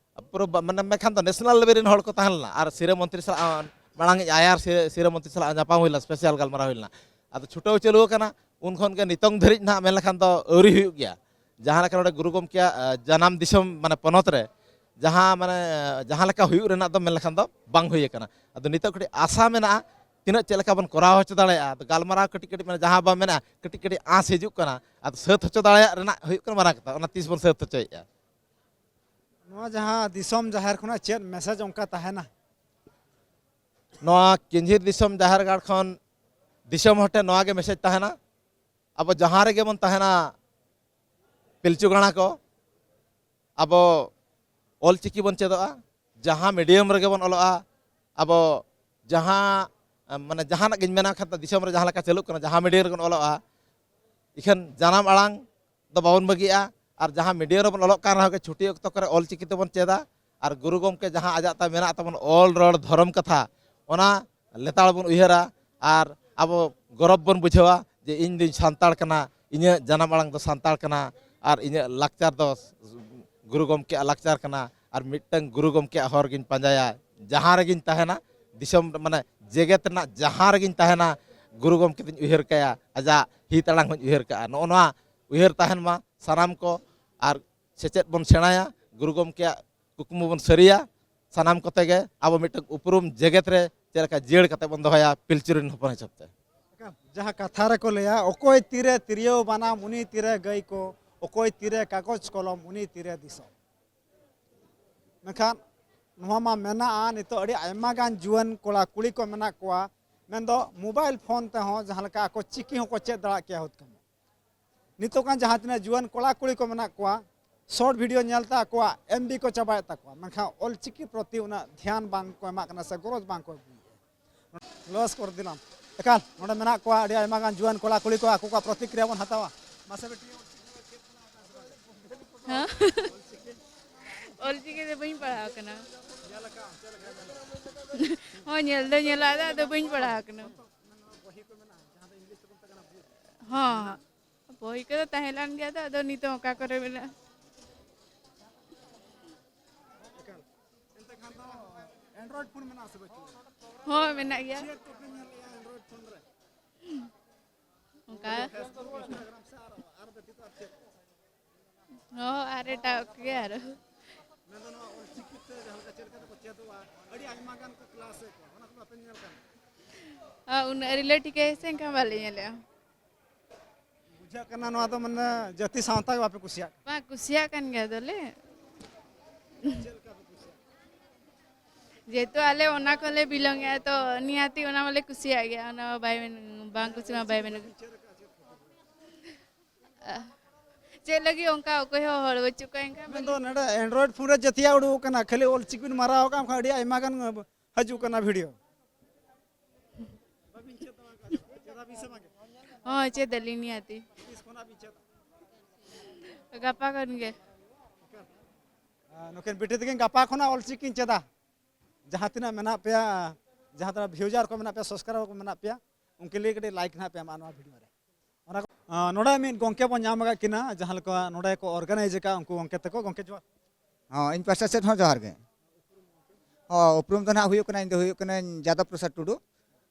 ᱯᱩᱨᱟᱹ ᱵᱟ-, ᱢᱟᱱᱮ ᱢᱮᱱᱠᱷᱟᱱ ᱫᱚ ᱱᱮᱥᱱᱟᱞ ᱞᱮᱵᱮᱞ ᱨᱮᱱ ᱦᱚᱲ ᱠᱚ ᱛᱟᱦᱮᱸ ᱞᱮᱱᱟ, ᱟᱨ ᱥᱤᱨᱟᱹ ᱢᱚᱱᱛᱨᱤ ᱥᱟᱞᱟᱜ ᱦᱚᱸ ᱢᱟᱲᱟᱝ ᱤᱡ ᱟᱭᱟᱨ ᱥᱤᱨᱟᱹ, ᱥᱤᱨᱟᱹ ᱢᱚᱱᱛᱨᱤ ᱥᱟᱞᱟᱜ ᱧᱟᱯᱟᱢ ᱦᱩᱭ ᱞᱮᱱᱟ, ᱥᱯᱮᱥᱟᱞ ᱜᱟᱞᱢᱟᱨᱟᱣ ᱦᱩᱭ ᱞᱮᱱᱟ᱾ ᱟᱫᱚ ᱪᱷᱩᱴᱟᱹᱣ ᱪᱟᱹᱞᱩ ᱟᱠᱟᱱᱟ, ᱩᱱ ᱠᱷᱚᱱ ᱜᱮ ᱱᱤᱛᱚᱝ ᱫᱷᱟᱹᱨᱤᱡ ᱱᱟᱦᱟᱜ ᱢᱮᱱ ᱞᱮᱠᱷᱟᱱ ᱫᱚ ᱟᱹᱣᱨᱤ ᱦᱩᱭᱩᱜ ᱜᱮᱭᱟ᱾ ᱡᱟᱦᱟᱸ ᱞᱮᱠᱟ ᱱᱚᱰᱮ ᱜᱩᱨᱩ ᱜᱚᱢᱠᱮᱭᱟᱜ, ᱟ, ᱡᱟᱱᱟᱢ ᱫᱤᱥᱚᱢ, ᱢᱟᱱᱮ ᱯᱚᱱᱚᱛ ᱨᱮ ᱡᱟᱦᱟᱸ, ᱢᱟᱱᱮ, ᱡᱟᱦᱟᱸ ᱞᱮᱠᱟ ᱦᱩᱭᱩᱜ ᱨᱮᱱᱟᱜ ᱫᱚ ᱢᱮᱱ ᱞᱮᱠᱷᱟᱱ ᱫᱚ ᱵᱟᱝ ᱦᱩᱭ ᱟᱠᱟᱱᱟ᱾ ᱟᱫᱚ ᱱᱤᱛᱚᱜ ᱠᱟᱹᱴᱤᱡ ᱟᱥᱟ ᱢᱮᱱᱟᱜᱼᱟ, ᱛᱤᱱᱟᱹᱜ ᱪᱮᱫ ᱞᱮᱠᱟ ᱵᱚᱱ ᱠᱚᱨᱟᱣ ᱦᱚᱪᱚ ᱫᱟᱲᱮᱭᱟᱜᱼᱟ᱾ ᱟᱫᱚ ᱜᱟᱞᱢᱟᱨᱟᱣ ᱠᱟᱹᱴᱤᱡ ᱠᱟᱹᱴᱤᱡ, ᱢᱟᱱᱮ ᱡᱟᱦᱟᱸ ᱵᱚᱱ ᱢᱮᱱᱟ, ᱠᱟᱹᱴᱤᱡ ᱠᱟᱹᱴᱤᱡ ᱟᱸᱥ ᱦᱤᱡᱩᱜ ᱠᱟᱱᱟ᱾ ᱟᱫᱚ ᱥᱟᱹᱛ ᱦᱚᱪᱚ ᱫᱟᱲᱮᱭᱟᱜ ᱨᱮᱱᱟᱜ ᱦᱩᱭᱩᱜ ᱠᱟᱱᱟ ᱢᱟᱨᱟᱝ ᱠᱟᱛᱷᱟ, ᱚᱱᱟ ᱛᱤᱥ ᱵᱚᱱ ᱥᱟᱹᱛ ᱦᱚᱪᱚᱭᱮᱫᱼᱟ᱾ ᱱᱚᱣᱟ ᱡᱟᱦᱟᱸ ᱫᱤᱥᱚᱢ ᱡᱟᱦᱮᱨ ᱠᱷᱚᱱᱟᱜ ᱪᱮᱫ ᱢᱮᱥᱮᱡᱽ ᱚᱱᱠᱟ ᱛᱟᱦᱮᱱᱟ? ᱱᱚᱣᱟ ᱠᱤᱧᱡᱷᱤᱨ ᱫᱤᱥᱚᱢ ᱡᱟᱦᱮᱨ ᱜᱟᱲ ᱠᱷᱚᱱ ᱫᱤᱥᱚᱢ ᱦᱚᱲ ᱴᱷᱮᱱ ᱱᱚᱣᱟ ᱜᱮ ᱢᱮᱥᱮᱡᱽ ᱛᱟᱦᱮᱱᱟ, ᱟᱵᱚ ᱡᱟᱦᱟᱸ ᱨᱮᱜᱮ ᱵᱚᱱ ᱛᱟᱦᱮᱱᱟ, ᱯᱤᱞᱪᱩ ᱜᱟᱬᱟ ᱠᱚ, ᱟᱵᱚ ᱚᱞ ᱪᱤᱠᱤ ᱵᱚᱱ ᱪᱮᱫᱚᱜᱼᱟ, ᱡᱟᱦᱟᱸ ᱢᱤᱰᱤᱭᱟᱢ ᱨᱮᱜᱮ ᱵᱚᱱ ᱚᱞᱚᱜᱼᱟ, ᱟᱵᱚ ᱡᱟᱦᱟᱸ, ᱢᱟᱱᱮ, ᱡᱟᱦᱟᱱᱟᱜ ᱜᱤᱧ ᱢᱮᱱᱟ ᱠᱷᱟᱱ ᱫᱚ, ᱫᱤᱥᱚᱢ ᱨᱮ ᱡᱟᱦᱟᱸ ᱞᱮᱠᱟ ᱪᱟᱹᱞᱩᱜ ᱠᱟᱱᱟ, ᱡᱟᱦᱟᱸ ᱢᱤᱰᱤᱭᱟᱢ ᱨᱮᱵᱚᱱ ᱚᱞᱚᱜᱼᱟ, ᱤᱠᱷᱟᱹᱱ ᱡᱟᱱᱟᱢ ᱟᱲᱟᱝ ᱫᱚ ᱵᱟᱵᱚᱱ ᱵᱟᱹᱜᱤᱭᱟᱜᱼᱟ᱾ ᱟᱨ ᱡᱟᱦᱟᱸ ᱢᱤᱰᱤᱭᱟᱢ ᱨᱮᱵᱚᱱ ᱚᱞᱚᱜ ᱠᱟᱱ ᱨᱮᱦᱚᱸ ᱜᱮ, ᱪᱷᱩᱴᱤ ᱚᱠᱛᱚ ᱠᱚᱨᱮ ᱚᱞ ᱪᱤᱠᱤ ᱛᱮᱵᱚᱱ ᱪᱮᱫᱟ᱾ ᱟᱨ ᱜᱩᱨᱩ ᱜᱚᱢᱠᱮ ᱡᱟᱦᱟᱸ ᱟᱡᱟᱜ ᱛᱟᱭ ᱢᱮᱱᱟᱜ ᱛᱟᱵᱚᱱ, ᱚᱞ, ᱨᱚᱲ, ᱫᱷᱚᱨᱚᱢ ᱠᱟᱛᱷᱟ, ᱚᱱᱟ ᱞᱮᱛᱟᱲ ᱵᱚᱱ ᱩᱭᱦᱟᱹᱨᱟ᱾ ᱟᱨ ᱟᱵᱚ ᱜᱚᱨᱚᱵᱽ ᱵᱚᱱ ᱵᱩᱡᱷᱟᱹᱣᱟ ᱡᱮ ᱤᱧ ᱫᱩᱧ ᱥᱟᱱᱛᱟᱲ ᱠᱟᱱᱟ, ᱤᱧᱟᱹᱜ ᱡᱟᱱᱟᱢ ᱟᱲᱟᱝ ᱫᱚ ᱥᱟᱱᱛᱟᱲ ᱠᱟᱱᱟ, ᱟᱨ ᱤᱧᱟᱹᱜ ᱞᱟᱠᱪᱟᱨ ᱫᱚ ᱜᱩᱨᱩ ᱜᱚᱢᱠᱮᱭᱟᱜ ᱞᱟᱠᱪᱟᱨ ᱠᱟᱱᱟ᱾ ᱟᱨ ᱢᱤᱫᱴᱟᱝ ᱜᱩᱨᱩ ᱜᱚᱢᱠᱮᱭᱟᱜ ᱦᱚᱨ ᱜᱤᱧ ᱯᱟᱸᱡᱟᱭᱟ, ᱡᱟᱦᱟᱸ ᱨᱮᱜᱤᱧ ᱛᱟᱦᱮᱱᱟ, ᱫᱤᱥᱚᱢ, ᱢᱟᱱᱮ, ᱡᱮᱜᱮᱛ ᱨᱮᱱᱟᱜ ᱡᱟᱦᱟᱸ ᱨᱮᱜᱤᱧ ᱛᱟᱦᱮᱱᱟ, ᱜᱩᱨᱩ ᱜᱚᱢᱠᱮ ᱫᱚᱧ ᱩᱭᱦᱟᱹᱨ ᱠᱟᱭᱟ, ᱟᱡᱟᱜ ᱦᱤᱛ ᱟᱲᱟᱝ ᱦᱚᱧ ᱩᱭᱦᱟᱹᱨ ᱠᱟᱜᱼᱟ᱾ ᱱᱚᱜᱼᱚ ᱱᱚᱣᱟ ᱩᱭᱦᱟᱹᱨ ᱛᱟᱦᱮᱱ ᱢᱟ ᱥᱟᱱᱟᱢ ᱠᱚ, ᱟᱨ ᱥᱮᱪᱮᱫ ᱵᱚᱱ ᱥᱮᱬᱟᱭᱟ, ᱜᱩᱨᱩ ᱜᱚᱢᱠᱮᱭᱟᱜ ᱠᱩᱠᱢᱩ ᱵᱚᱱ ᱥᱟᱹᱨᱤᱭᱟ᱾ ᱥᱟᱱᱟᱢ ᱠᱚᱛᱮ ᱜᱮ ᱟᱵᱚ ᱢᱤᱫᱴᱟᱝ ᱩᱯᱨᱩᱢ ᱡᱮᱜᱮᱛ ᱨᱮ ᱪᱮᱫ ᱞᱮᱠᱟ ᱡᱤᱭᱟᱹᱲ ᱠᱟᱛᱮ ᱵᱚᱱ ᱫᱚᱦᱚᱭᱟ, ᱯᱤᱞᱪᱩ ᱨᱮᱱ ᱦᱚᱯᱚᱱ ᱦᱤᱥᱟᱹᱵ ᱛᱮ᱾ ᱡᱟᱦᱟᱸ ᱠᱟᱛᱷᱟ ᱨᱮᱠᱚ ᱞᱟᱹᱭᱟ, "ᱚᱠᱚᱭ ᱛᱤᱨᱮ ᱛᱤᱨᱭᱳ ᱵᱟᱱᱟᱢ, ᱩᱱᱤ ᱛᱤᱨᱮ ᱜᱟᱹᱭ ᱠᱚ, ᱚᱠᱚᱭ ᱛᱤᱨᱮ ᱠᱟᱜᱚᱡᱽ ᱠᱚᱞᱚᱢ, ᱩᱱᱤ ᱛᱤᱨᱮ ᱫᱤᱥᱚᱢ᱾" ᱢᱮᱱᱠᱷᱟᱱ ᱱᱚᱣᱟ ᱢᱟ ᱢᱮᱱᱟᱜᱼᱟ, ᱱᱤᱛᱚᱜ ᱟᱹᱰᱤ ᱟᱭᱢᱟ ᱜᱟᱱ ᱡᱩᱣᱟᱹᱱ ᱠᱚᱲᱟ ᱠᱩᱲᱤ ᱠᱚ ᱢᱮᱱᱟᱜ ᱠᱚᱣᱟ, ᱢᱮᱱᱫᱚ ᱢᱳᱵᱟᱭᱤᱞ ᱯᱷᱳᱱ ᱛᱮᱦᱚᱸ ᱡᱟᱦᱟᱸ ᱞᱮᱠᱟ ᱟᱠᱚ ᱪᱤᱠᱤ ᱦᱚᱸᱠᱚ ᱪᱮᱫ ᱫᱟᱲᱮᱭᱟᱜ ᱜᱮᱭᱟ ᱦᱩᱛᱠᱟᱹᱢ᱾ ᱱᱤᱛᱚᱜ ᱜᱟᱱ ᱡᱟᱦᱟᱸ ᱛᱤᱱᱟᱹᱜ ᱡᱩᱣᱟᱹᱱ ᱠᱚᱲᱟ ᱠᱩᱲᱤ ᱠᱚ ᱢᱮᱱᱟᱜ ᱠᱚᱣᱟ, ᱥᱚᱨᱴ ᱵᱷᱤᱰᱤᱭᱳ ᱧᱮᱞᱛᱮ ᱟᱠᱚᱣᱟᱜ ᱮᱢ ᱵᱤ ᱠᱚ ᱪᱟᱵᱟᱭᱮᱫ ᱛᱟᱠᱚᱣᱟ, ᱢᱮᱱᱠᱷᱟᱱ ᱚᱞ ᱪᱤᱠᱤ ᱯᱨᱚᱛᱤ ᱩᱱᱟᱹᱜ ᱫᱷᱮᱭᱟᱱ ᱵᱟᱝ ᱠᱚ ᱮᱢᱟᱜ ᱠᱟᱱᱟ ᱥᱮ ᱜᱚᱨᱚᱡᱽ ᱵᱟᱝ ᱠᱚ ᱟᱹᱜᱩᱭᱮᱫᱼᱟ᱾ ᱞᱚᱥ ᱠᱚᱨ ᱫᱤᱞᱟᱢ᱾ ᱮᱠᱟᱞ, ᱱᱚᱰᱮ ᱢᱮᱱᱟᱜ ᱠᱚᱣᱟ ᱟᱹᱰᱤ ᱟᱭᱢᱟ ᱜᱟᱱ ᱡᱩᱣᱟᱹᱱ ᱠᱚᱲᱟ ᱠᱩᱲᱤ ᱠᱚ, ᱟᱠᱚ ᱠᱚᱣᱟᱜ ᱯᱨᱚᱛᱤᱠᱨᱤᱭᱟ ᱵᱚᱱ ᱦᱟᱛᱟᱣᱟ᱾ ᱢᱟᱥᱮ ᱵᱤᱴᱤ᱾ ᱦᱮᱸ? ᱚᱞᱪᱤᱠᱤ ᱫᱚ ᱵᱟᱹᱧ ᱯᱟᱲᱦᱟᱣ ᱠᱟᱱᱟ᱾ ᱦᱚᱸ, ᱧᱮᱞ ᱫᱚ ᱧᱮᱞ ᱟᱫᱟ, ᱟᱫᱚ ᱵᱟᱹᱧ ᱯᱟᱲᱦᱟᱣ ᱠᱟᱱᱟ᱾ ᱦᱚᱸ, ᱵᱳᱭ ᱠᱚᱫᱚ ᱛᱟᱦᱮᱸ ᱞᱮᱱ ᱜᱮᱭᱟ, ᱟᱫᱚ, ᱟᱫᱚ ᱱᱤᱛᱚᱜ ᱚᱠᱟ ᱠᱚᱨᱮ ᱢᱮᱱᱟᱜᱼᱟ? ᱮᱱᱛᱮ ᱠᱷᱟᱱ ᱫᱚ Android ᱯᱷᱳᱱ ᱢᱮᱱᱟᱜᱼᱟ ᱥᱮ ᱵᱟᱹᱪᱩᱜᱼᱟ? ᱦᱚᱸ, ᱢᱮᱱᱟᱜ ᱜᱮᱭᱟ᱾ ᱪᱮᱫ ᱠᱚᱯᱮ ᱧᱮᱞ ᱞᱮᱜᱼᱟ Android ᱯᱷᱳᱱ ᱨᱮ? ᱚᱱᱠᱟ Facebook, Instagram ᱥᱮ ᱟᱨ, ᱟᱨ ᱵᱮᱛᱤᱛᱚ ᱟᱨ ᱪᱮᱫ? ᱦᱚᱸ, ᱟᱨ ᱮᱴᱟᱜ ᱠᱚᱜᱮ ᱟᱨᱚ᱾ ᱢᱮᱱᱫᱚ ᱱᱚᱣᱟ ᱚᱞᱪᱤᱠᱤ ᱛᱮ ᱡᱟᱦᱟᱸ ᱞᱮᱠᱟ ᱪᱮᱫ ᱞᱮᱠᱟ ᱛᱮᱠᱚ ᱪᱮᱫᱚᱜᱼᱟ, ᱟᱹᱰᱤ ᱟᱭᱢᱟ ᱜᱟᱱ ᱠᱚ ᱠᱞᱟᱥ ᱮᱫ ᱠᱚᱣᱟ, ᱚᱱᱟ ᱠᱚ ᱵᱟᱯᱮ ᱧᱮᱞ ᱠᱟᱱᱟ? ᱟᱨ ᱩᱱᱟᱹᱜ ᱨᱤᱞᱮᱴ ᱴᱷᱤᱠᱟᱹ ᱥᱮ ᱮᱱᱠᱷᱟᱱ ᱵᱟᱞᱮ ᱧᱮᱞᱮᱜᱼᱟ᱾ ᱵᱩᱡᱷᱟᱹᱜ ᱠᱟᱱᱟ ᱱᱚᱣᱟ ᱫᱚ ᱢᱟᱱᱮ ᱡᱟᱹᱛᱤ ᱥᱟᱶᱛᱟ ᱜᱮ ᱵᱟᱯᱮ ᱠᱩᱥᱤᱭᱟᱜ ᱠᱟᱱᱟ᱾ ᱵᱟᱝ, ᱠᱩᱥᱤᱭᱟᱜ ᱠᱟᱱ ᱜᱮᱭᱟ ᱫᱚᱞᱮ᱾ ᱪᱮᱫ ᱞᱮᱠᱟ ᱯᱮ ᱠᱩᱥᱤᱭᱟᱜ ᱠᱟᱱᱟ? ᱡᱮᱦᱮᱛᱩ ᱟᱞᱮ ᱚᱱᱟ ᱠᱷᱚᱱ ᱞᱮ ᱵᱤᱞᱚᱝ ᱜᱮᱭᱟ, ᱛᱚ ᱱᱤᱦᱟᱹᱛᱤ ᱚᱱᱟ ᱢᱟᱞᱮ ᱠᱩᱥᱤᱭᱟᱜ ᱜᱮᱭᱟ, ᱚᱱᱟ ᱢᱟ ᱵᱟᱭ ᱢᱮᱱ, ᱵᱟᱝ ᱠᱩᱥᱤ ᱢᱟ ᱵᱟᱭ ᱢᱮᱱᱚᱜ᱾ ᱪᱮᱫ ᱞᱟᱹᱜᱤᱫ ᱚᱱᱠᱟ ᱚᱠᱚᱭ ᱦᱚᱸ ᱦᱚᱲ ᱵᱟᱹᱪᱩᱜ ᱠᱚᱣᱟ ᱮᱱᱠᱷᱟᱱ? ᱢᱮᱱᱫᱚ ᱱᱚᱰᱮ Android phone ᱨᱮ ᱡᱟᱹᱛᱤᱭᱟᱜ ᱩᱰᱩᱠ ᱟᱠᱟᱱᱟ, ᱠᱷᱟᱹᱞᱤ ᱚᱞ ᱪᱤᱠᱤ ᱵᱤᱱ ᱢᱟᱨᱟᱣ ᱟᱠᱟᱫ ᱠᱷᱟᱱ ᱟᱹᱰᱤ ᱟᱭᱢᱟ ᱜᱟᱱ ᱦᱤᱡᱩᱜ ᱠᱟᱱᱟ video᱾ ᱦᱚᱸ, ᱪᱮᱫ ᱟᱹᱞᱤᱧ ᱱᱤᱦᱟᱹᱛᱤ᱾ ᱛᱤᱥ ᱠᱷᱚᱱᱟᱜ ᱵᱤᱱ ᱪᱮᱫᱟ? ᱜᱟᱯᱟ ᱠᱷᱚᱱ ᱜᱮ᱾ ᱟᱨ ᱱᱩᱠᱤᱱ ᱵᱤᱴᱤ ᱛᱟᱹᱠᱤᱱ ᱜᱟᱯᱟ ᱠᱷᱚᱱᱟᱜ ᱚᱞ ᱪᱤᱠᱤ ᱠᱤᱱ ᱪᱮᱫᱟ᱾ ᱡᱟᱦᱟᱸ ᱛᱤᱱᱟᱹᱜ ᱢᱮᱱᱟᱜ ᱯᱮᱭᱟ, ᱡᱟᱦᱟᱸ ᱛᱤᱱᱟᱹᱜ viewer ᱠᱚ ᱢᱮᱱᱟᱜ ᱯᱮᱭᱟ, subscriber ᱠᱚ ᱢᱮᱱᱟᱜ ᱯᱮᱭᱟ, ᱩᱱᱠᱤᱱ ᱞᱟᱹᱜᱤᱫ ᱠᱟᱹᱴᱤᱡ like ᱱᱟᱦᱟᱜ ᱯᱮ ᱮᱢᱟ ᱱᱚᱣᱟ video ᱨᱮ᱾ ᱚᱱᱟ ᱠᱚ, ᱟᱸ, ᱱᱚᱰᱮ ᱢᱤᱫ ᱜᱚᱢᱠᱮ ᱵᱚᱱ ᱧᱟᱢ ᱟᱠᱟᱫ ᱠᱤᱱᱟ, ᱡᱟᱦᱟᱸ ᱞᱮᱠᱟ ᱱᱚᱰᱮ ᱠᱚ organize ᱟᱠᱟᱫ ᱩᱱᱠᱩ ᱜᱚᱢᱠᱮ ᱛᱟᱠᱚ᱾ ᱜᱚᱢᱠᱮ ᱡᱚᱦᱟᱨ᱾ ᱦᱚᱸ, ᱤᱧ ᱯᱟᱥᱴᱟ ᱥᱮᱫ ᱦᱚᱸ ᱡᱚᱦᱟᱨ ᱜᱮ᱾ ᱦᱚᱸ, ᱩᱯᱨᱩᱢ ᱫᱚ ᱱᱟᱦᱟᱜ ᱦᱩᱭᱩᱜ ᱠᱟᱱᱟ, ᱤᱧ ᱫᱚ ᱦᱩᱭᱩᱜ ᱠᱟᱹᱱᱟᱹᱧ ᱡᱟᱫᱚᱵ ᱯᱨᱚᱥᱟᱫᱽ ᱴᱩᱰᱩ,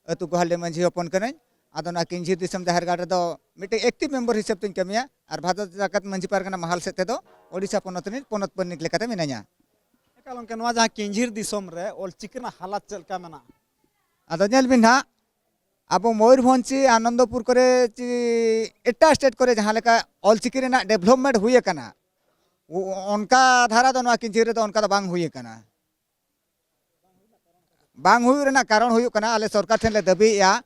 ᱟᱹᱛᱩ ᱜᱳᱦᱟᱞᱰᱤ ᱢᱟᱹᱡᱷᱤ ᱦᱚᱯᱚᱱ ᱠᱟᱹᱱᱟᱹᱧ᱾ ᱟᱫᱚ ᱱᱚᱣᱟ ᱠᱤᱧᱡᱷᱤᱨ ᱫᱤᱥᱚᱢ ᱡᱟᱦᱮᱨ ᱜᱟᱲ ᱨᱮᱫᱚ ᱢᱤᱫᱴᱮᱡ active member ᱦᱤᱥᱟᱹᱵ ᱛᱤᱧ ᱠᱟᱹᱢᱤᱭᱟ ᱟᱨ ᱵᱷᱟᱫᱚᱨ ᱡᱟᱠᱟᱛ ᱢᱟᱹᱡᱷᱤ ᱯᱟᱨᱜᱟᱱᱟ ᱢᱟᱦᱟᱞ ᱥᱮᱫ ᱛᱮᱫᱚ ᱳᱰᱤᱥᱟ ᱯᱚᱱᱚᱛ ᱨᱤᱱ ᱯᱚᱱᱚᱛ ᱯᱟᱨᱟᱱᱤᱠ ᱞᱮᱠᱟᱛᱮ ᱢᱤᱱᱟᱹᱧᱟ᱾ ᱮᱠᱟᱞ ᱜᱚᱢᱠᱮ, ᱱᱚᱣᱟ ᱡᱟᱦᱟᱸ ᱠᱤᱧᱡᱷᱤᱨ ᱫᱤᱥᱚᱢ ᱨᱮ ᱚᱞ ᱪᱤᱠᱤ ᱨᱮᱱᱟᱜ ᱦᱟᱞᱟᱛ ᱪᱮᱫ ᱞᱮᱠᱟ ᱢᱮᱱᱟᱜᱼᱟ? ᱟᱫᱚ ᱧᱮᱞ ᱵᱤᱱ ᱦᱟᱸᱜ, ᱟᱵᱚ ᱢᱚᱭᱩᱨᱵᱷᱚᱸᱡᱽ ᱪᱮ ᱟᱱᱚᱱᱫᱚᱯᱩᱨ ᱠᱚᱨᱮ ᱪᱮ ᱮᱴᱟᱜ state ᱠᱚᱨᱮ ᱡᱟᱦᱟᱸ ᱞᱮᱠᱟ ᱚᱞ ᱪᱤᱠᱤ ᱨᱮᱱᱟᱜ development ᱦᱩᱭ ᱟᱠᱟᱱᱟ, ᱚ-, ᱚᱱᱠᱟ ᱫᱷᱟᱨᱟ ᱫᱚ ᱱᱚᱣᱟ ᱠᱤᱧᱡᱷᱤᱨ ᱨᱮᱫᱚ ᱚᱱᱠᱟ ᱫᱚ ᱵᱟᱝ ᱦᱩᱭ ᱟᱠᱟᱱᱟ᱾ ᱵᱟᱝ ᱦᱩᱭᱩᱜ ᱨᱮᱱᱟᱜ ᱠᱟᱨᱚᱱ ᱦᱩᱭᱩᱜ ᱠᱟᱱᱟ, ᱟᱞᱮ ᱥᱚᱨᱠᱟᱨ ᱴᱷᱮᱱ ᱞᱮ ᱫᱟᱹᱵᱤᱭᱮᱫᱼᱟ,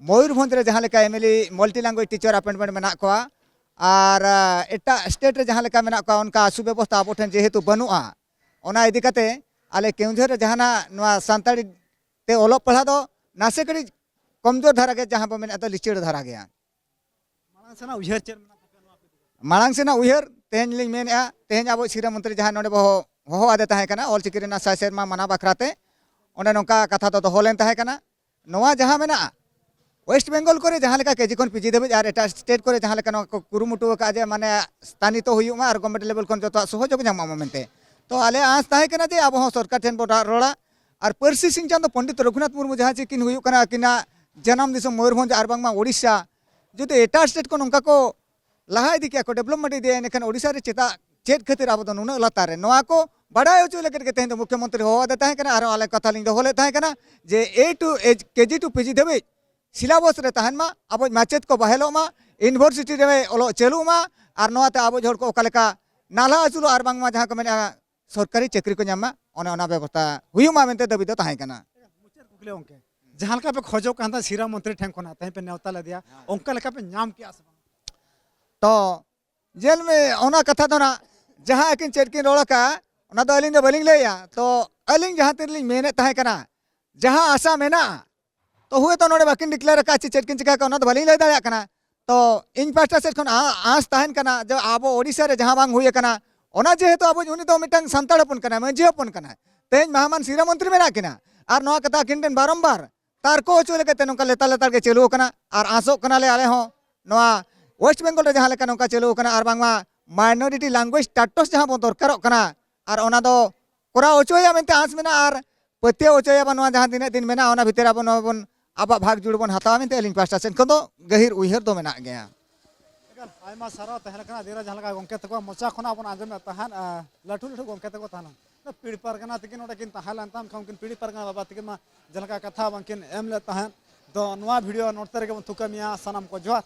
ᱢᱚᱭᱩᱨᱵᱷᱚᱸᱡᱽ ᱨᱮ ᱡᱟᱦᱟᱸ ᱞᱮᱠᱟ MLA multi language teacher appointment ᱢᱮᱱᱟᱜ ᱠᱚᱣᱟ ᱟᱨ, ᱟ, ᱮᱴᱟᱜ state ᱨᱮ ᱡᱟᱦᱟᱸ ᱞᱮᱠᱟ ᱢᱮᱱᱟᱜ ᱠᱚᱣᱟ, ᱚᱱᱠᱟ ᱥᱩᱵᱮᱵᱚᱥᱛᱷᱟ ᱟᱵᱚ ᱴᱷᱮᱱ ᱡᱮᱦᱮᱛᱩ ᱵᱟᱹᱱᱩᱜᱼᱟ, ᱚᱱᱟ ᱤᱫᱤ ᱠᱟᱛᱮ ᱟᱞᱮ ᱠᱮᱣᱚᱱᱡᱷᱚᱨ ᱨᱮ ᱡᱟᱦᱟᱱᱟᱜ ᱱᱚᱣᱟ ᱥᱟᱱᱛᱟᱲᱤ ᱛᱮ ᱚᱞᱚᱜ ᱯᱟᱲᱦᱟᱜ ᱫᱚ ᱱᱟᱥᱮ ᱠᱟᱹᱴᱤᱡ ᱠᱚᱢᱡᱳᱨ ᱫᱷᱟᱨᱟ ᱜᱮ, ᱡᱟᱦᱟᱸ ᱵᱚ ᱢᱮᱱᱮᱫ ᱫᱚ ᱞᱤᱪᱟᱹᱲ ᱫᱷᱟᱨᱟ ᱜᱮᱭᱟ᱾ ᱢᱟᱲᱟᱝ ᱥᱮᱱᱟᱜ ᱩᱭᱦᱟᱹᱨ ᱪᱮᱫ ᱢᱮᱱᱟᱜ ᱛᱟᱯᱮᱭᱟ ᱱᱚᱣᱟ ᱠᱚ ᱤᱫᱤ ᱠᱟᱛᱮ? ᱢᱟᱲᱟᱝ ᱥᱮᱱᱟᱜ ᱩᱭᱦᱟᱹᱨ ᱛᱮᱦᱮᱧ ᱞᱤᱧ ᱢᱮᱱᱮᱫᱼᱟ, ᱛᱮᱦᱮᱧ ᱟᱵᱚ ᱥᱤᱨᱟᱹ ᱢᱚᱱᱛᱨᱤ ᱡᱟᱦᱟᱸ ᱱᱚᱰᱮ ᱵᱚ ᱦᱚ-, ᱦᱚᱦᱚ ᱟᱫᱮ ᱛᱟᱦᱮᱸ ᱠᱟᱱᱟ, ᱚᱞ ᱪᱤᱠᱤ ᱨᱮᱱᱟᱜ ᱥᱟᱭ ᱥᱮᱨᱢᱟ ᱢᱟᱱᱟᱣ ᱵᱟᱠᱷᱨᱟ ᱛᱮ, ᱚᱸᱰᱮ ᱱᱚᱝᱠᱟ ᱠᱟᱛᱷᱟ ᱫᱚ ᱫᱚᱦᱚ ᱞᱮᱱ ᱛᱟᱦᱮᱸ ᱠᱟᱱᱟ᱾ ᱱᱚᱣᱟ ᱡᱟᱦᱟᱸ ᱢᱮᱱᱟᱜᱼᱟ, West Bengal ᱠᱚᱨᱮ ᱡᱟᱦᱟᱸ ᱞᱮᱠᱟ KG ᱠᱷᱚᱱ PG ᱫᱷᱟᱹᱵᱤᱡ ᱟᱨ ᱮᱴᱟᱜ state ᱠᱚᱨᱮ ᱡᱟᱦᱟᱸ ᱞᱮᱠᱟ ᱱᱚᱣᱟ ᱠᱚ ᱠᱩᱨᱩᱢᱩᱴᱩ ᱟᱠᱟᱫᱼᱟ ᱡᱮ ᱢᱟᱱᱮ ᱥᱛᱷᱟᱱᱤᱛᱚ ᱦᱩᱭᱩᱜ ᱢᱟ ᱟᱨ government level ᱠᱷᱚᱱ ᱡᱚᱛᱚᱣᱟᱜ ᱥᱚᱦᱚᱡᱳᱜᱽ ᱧᱟᱢᱚᱜ ᱢᱟ ᱢᱮᱱᱛᱮ, ᱛᱚ ᱟᱞᱮ ᱟᱸᱥ ᱛᱟᱦᱮᱸ ᱠᱟᱱᱟ ᱡᱮ ᱟᱵᱚ ᱦᱚᱸ ᱥᱚᱨᱠᱟᱨ ᱴᱷᱮᱱ ᱵᱚ ᱨᱟ-, ᱨᱚᱲᱟ ᱟᱨ ᱯᱟᱹᱨᱥᱤ ᱥᱤᱧ ᱪᱟᱸᱫᱚ ᱯᱚᱱᱰᱤᱛ ᱨᱚᱜᱷᱩᱱᱟᱛᱷ ᱢᱩᱨᱢᱩ ᱡᱟᱦᱟᱸ ᱪᱮ ᱠᱤᱱ ᱦᱩᱭᱩᱜ ᱠᱟᱱᱟ, ᱟᱹᱠᱤᱱᱟᱜ ᱡᱟᱱᱟᱢ ᱫᱤᱥᱚᱢ ᱢᱚᱭᱩᱨᱵᱷᱚᱸᱡᱽ ᱟᱨ ᱵᱟᱝᱢᱟ ᱳᱰᱤᱥᱟ, ᱡᱩᱫᱤ ᱮᱴᱟᱜ state ᱠᱚ ᱱᱚᱝᱠᱟ ᱠᱚ ᱞᱟᱦᱟ ᱤᱫᱤ ᱠᱮᱭᱟ ᱠᱚ, development ᱤᱫᱤᱭᱟ, ᱮᱱᱠᱷᱟᱱ ᱳᱰᱤᱥᱟ ᱨᱮ ᱪᱮᱫᱟᱜ, ᱪᱮᱫ ᱠᱷᱟᱹᱛᱤᱨ ᱟᱵᱚ ᱫᱚ ᱱᱩᱱᱟᱹᱜ ᱞᱟᱛᱟᱨ ᱨᱮ? ᱱᱚᱣᱟ ᱠᱚ ᱵᱟᱰᱟᱭ ᱦᱚᱪᱚ ᱞᱟᱹᱜᱤᱫ ᱜᱮ ᱛᱮᱦᱮᱧ ᱫᱚ ᱢᱩᱠᱷᱭᱚᱢᱚᱱᱛᱨᱤ ᱦᱚᱦᱚ ᱟᱫᱮ ᱛᱟᱦᱮᱸ ᱠᱟᱱᱟ᱾ ᱟᱨᱦᱚᱸ ᱟᱞᱮ ᱠᱟᱛᱷᱟ ᱞᱤᱧ ᱫᱚᱦᱚ ᱞᱮᱫ ᱛᱟᱦᱮᱸ ᱠᱟᱱᱟ ᱡᱮ A to H, KG to PG ᱫᱷᱟᱹᱵᱤᱡ syllabus ᱨᱮ ᱛᱟᱦᱮᱱ ᱢᱟ, ᱟᱵᱚ ᱢᱟᱪᱮᱫ ᱠᱚ ᱵᱟᱦᱟᱞᱚᱜ ᱢᱟ, university ᱨᱮ ᱚᱞᱚᱜ ᱪᱟᱹᱞᱩᱜ ᱢᱟ, ᱟᱨ ᱱᱚᱣᱟᱛᱮ ᱟᱵᱚ ᱦᱚᱲ ᱠᱚ ᱚᱠᱟ ᱞᱮᱠᱟ ᱱᱟᱞᱦᱟ ᱟᱹᱥᱩᱞᱚᱜ ᱟᱨ ᱵᱟᱝᱢᱟ ᱡᱟᱦᱟᱸ ᱠᱚ ᱢᱮᱱᱟ ᱥᱚᱨᱠᱟᱨᱤ ᱪᱟᱹᱠᱨᱤ ᱠᱚ ᱧᱟᱢ ᱢᱟ, ᱚᱱᱮ ᱚᱱᱟ ᱵᱮᱵᱚᱥᱛᱷᱟ ᱦᱩᱭᱩᱜ ᱢᱟ ᱢᱮᱱᱛᱮ ᱫᱟᱹᱵᱤ ᱫᱚ ᱛᱟᱦᱮᱸ ᱠᱟᱱᱟ᱾ ᱢᱩᱪᱟᱹᱫ ᱠᱩᱠᱞᱤ ᱜᱚᱢᱠᱮ, ᱡᱟᱦᱟᱸ ᱞᱮᱠᱟ ᱯᱮ ᱠᱷᱚᱡᱚᱜ ᱠᱟᱱ ᱛᱟᱦᱮᱸ ᱥᱤᱨᱟ ᱢᱚᱱᱛᱨᱤ ᱴᱷᱮᱱ ᱠᱷᱚᱱᱟᱜ, ᱛᱮᱦᱮᱧ ᱯᱮ ᱱᱮᱣᱛᱟ ᱞᱮᱫᱮᱭᱟ, ᱦᱮᱸ᱾ ᱚᱱᱠᱟ ᱞᱮᱠᱟ ᱯᱮ ᱧᱟᱢ ᱠᱮᱜᱼᱟ ᱥᱮ ᱵᱟᱝ? ᱛᱚ ᱧᱮᱞ ᱢᱮ, ᱚᱱᱟ ᱠᱟᱛᱷᱟ ᱫᱚ ᱱᱟᱜ ᱡᱟᱦᱟᱸ ᱟᱹᱠᱤᱱ ᱪᱮᱫ ᱠᱤᱱ ᱨᱚᱲ ᱟᱠᱟᱫᱼᱟ, ᱚᱱᱟ ᱫᱚ ᱟᱹᱞᱤᱧ ᱫᱚ ᱵᱟᱹᱞᱤᱧ ᱞᱟᱹᱭᱟ᱾ ᱛᱚ ᱟᱹᱞᱤᱧ ᱡᱟᱦᱟᱸ ᱛᱤᱱ ᱨᱮᱞᱤᱧ ᱢᱮᱱᱮᱫ ᱛᱟᱦᱮᱸ ᱠᱟᱱᱟ, ᱡᱟᱦᱟᱸ ᱟᱥᱟ ᱢᱮᱱᱟᱜᱼᱟ, ᱛᱚ ᱦᱳᱭᱛᱳ ᱱᱚᱰᱮ ᱵᱟᱹᱠᱤᱱ declare ᱟᱠᱟᱫ ᱪᱮ ᱪᱮᱫ ᱠᱤᱱ ᱪᱤᱠᱟᱹ ᱟᱠᱟᱫ, ᱚᱱᱟ ᱫᱚ ᱵᱟᱹᱞᱤᱧ ᱞᱟᱹᱭ ᱫᱟᱲᱮᱭᱟᱜ ᱠᱟᱱᱟ᱾ ᱛᱚ ᱤᱧ ᱯᱟᱦᱴᱟ ᱥᱮᱫ ᱠᱷᱚᱱ ᱟ-, ᱟᱸᱥ ᱛᱟᱦᱮᱱ ᱠᱟᱱᱟ ᱡᱮ ᱟᱵᱚ ᱳᱰᱤᱥᱟ ᱨᱮ ᱡᱟᱦᱟᱸ ᱵᱟᱝ ᱦᱩᱭ ᱟᱠᱟᱱᱟ, ᱚᱱᱟ ᱡᱮᱦᱮᱛᱩ ᱟᱵᱚ, ᱩᱱᱤ ᱫᱚ ᱢᱤᱫᱴᱟᱝ ᱥᱟᱱᱛᱟᱲ ᱦᱚᱯᱚᱱ ᱠᱟᱱᱟᱭ, ᱢᱟᱹᱡᱷᱤ ᱦᱚᱯᱚᱱ ᱠᱟᱱᱟᱭ, ᱛᱮᱦᱮᱧ ᱢᱚᱦᱟᱢᱟᱱ ᱥᱤᱨᱟᱹ ᱢᱚᱱᱛᱨᱤ ᱢᱮᱱᱟᱜ ᱠᱤᱱᱟ, ᱟᱨ ᱱᱚᱣᱟ ᱠᱟᱛᱷᱟ ᱟᱹᱠᱤᱱ ᱴᱷᱮᱱ ᱵᱟᱨᱚᱢᱵᱟᱨ ᱛᱟᱨᱠᱚ ᱦᱚᱪᱚ ᱞᱮᱠᱟᱛᱮ ᱱᱚᱝᱠᱟ ᱞᱮᱛᱟᱲ ᱞᱮᱛᱟᱲ ᱜᱮ ᱪᱟᱹᱞᱩ ᱟᱠᱟᱱᱟ᱾ ᱟᱨ ᱟᱸᱥᱚᱜ ᱠᱟᱱᱟᱞᱮ ᱟᱞᱮ ᱦᱚᱸ ᱱᱚᱣᱟ West Bengal ᱨᱮ ᱡᱟᱦᱟᱸ ᱞᱮᱠᱟ ᱱᱚᱝᱠᱟ ᱪᱟᱹᱞᱩ ᱟᱠᱟᱱᱟ, ᱟᱨ ᱵᱟᱝᱢᱟ minority language status ᱡᱟᱦᱟᱸ ᱵᱚᱱ ᱫᱚᱨᱠᱟᱨᱚᱜ ᱠᱟᱱᱟ, ᱟᱨ ᱚᱱᱟ ᱫᱚ ᱠᱚᱨᱟᱣ ᱦᱚᱪᱚᱭᱟ ᱢᱮᱱᱛᱮ ᱟᱸᱥ ᱢᱮᱱᱟᱜᱼᱟ᱾ ᱟᱨ ᱯᱟᱹᱛᱭᱟᱹᱣ ᱦᱚᱪᱚᱭᱟᱵᱚᱱ, ᱱᱚᱣᱟ ᱡᱟᱦᱟᱸ ᱛᱤᱱᱟᱹᱜ ᱫᱤᱱ ᱢᱮᱱᱟᱜᱼᱟ, ᱚᱱᱟ ᱵᱷᱤᱛᱤᱨ ᱟᱵᱚ ᱱᱚᱣᱟ ᱵᱚᱱ ᱟᱵᱚᱣᱟᱜ ᱵᱷᱟᱜᱽ ᱡᱩᱲ ᱵᱚᱱ ᱦᱟᱛᱟᱣᱟ ᱢᱮᱱᱛᱮ ᱟᱹᱞᱤᱧ ᱯᱟᱦᱴᱟ ᱥᱮᱫ ᱠᱷᱚᱱ ᱫᱚ ᱜᱟᱹᱦᱤᱨ ᱩᱭᱦᱟᱹᱨ ᱫᱚ ᱢᱮᱱᱟᱜ ᱜᱮᱭᱟ᱾ ᱮᱠᱟᱞ, ᱟᱭᱢᱟ ᱥᱟᱨᱦᱟᱣ ᱛᱟᱦᱮᱸ ᱠᱟᱱᱟ᱾ ᱫᱮᱨᱟ ᱡᱟᱦᱟᱸ ᱞᱮᱠᱟ ᱜᱚᱢᱠᱮ ᱛᱟᱠᱚᱣᱟᱜ ᱢᱚᱪᱟ ᱠᱷᱚᱱᱟᱜ ᱵᱚᱱ ᱟᱸᱡᱚᱢᱮᱫ ᱛᱟᱦᱮᱸᱫ, ᱟᱨ ᱞᱟᱹᱴᱩ ᱞᱟᱹᱴᱩ ᱜᱚᱢᱠᱮ ᱛᱟᱠᱚ ᱛᱟᱦᱮᱸ ᱞᱮᱱᱟ, ᱯᱤᱲ ᱯᱟᱨᱜᱟᱱᱟ ᱛᱟᱹᱠᱤᱱ ᱱᱚᱰᱮ ᱠᱤᱱ ᱛᱟᱦᱮᱸ ᱞᱮᱱ ᱛᱟᱦᱮᱸᱫ, ᱠᱷᱟᱱ ᱩᱱᱠᱤᱱ ᱯᱤᱲ ᱯᱟᱨᱜᱟᱱᱟ ᱵᱟᱵᱟ ᱛᱟᱹᱠᱤᱱ ᱢᱟ ᱡᱟᱦᱟᱸ ᱞᱮᱠᱟ ᱠᱟᱛᱷᱟ ᱵᱟᱝᱠᱤᱱ ᱮᱢ ᱞᱮᱫ ᱛᱟᱦᱮᱸᱫ᱾ ᱛᱚ ᱱᱚᱣᱟ video ᱱᱚᱰᱮ ᱨᱮᱜᱮ ᱵᱚᱱ ᱛᱷᱩᱠᱟᱹᱢᱮᱭᱟ᱾ ᱥᱟᱱᱟᱢ ᱠᱚ ᱡᱚᱦᱟᱨ᱾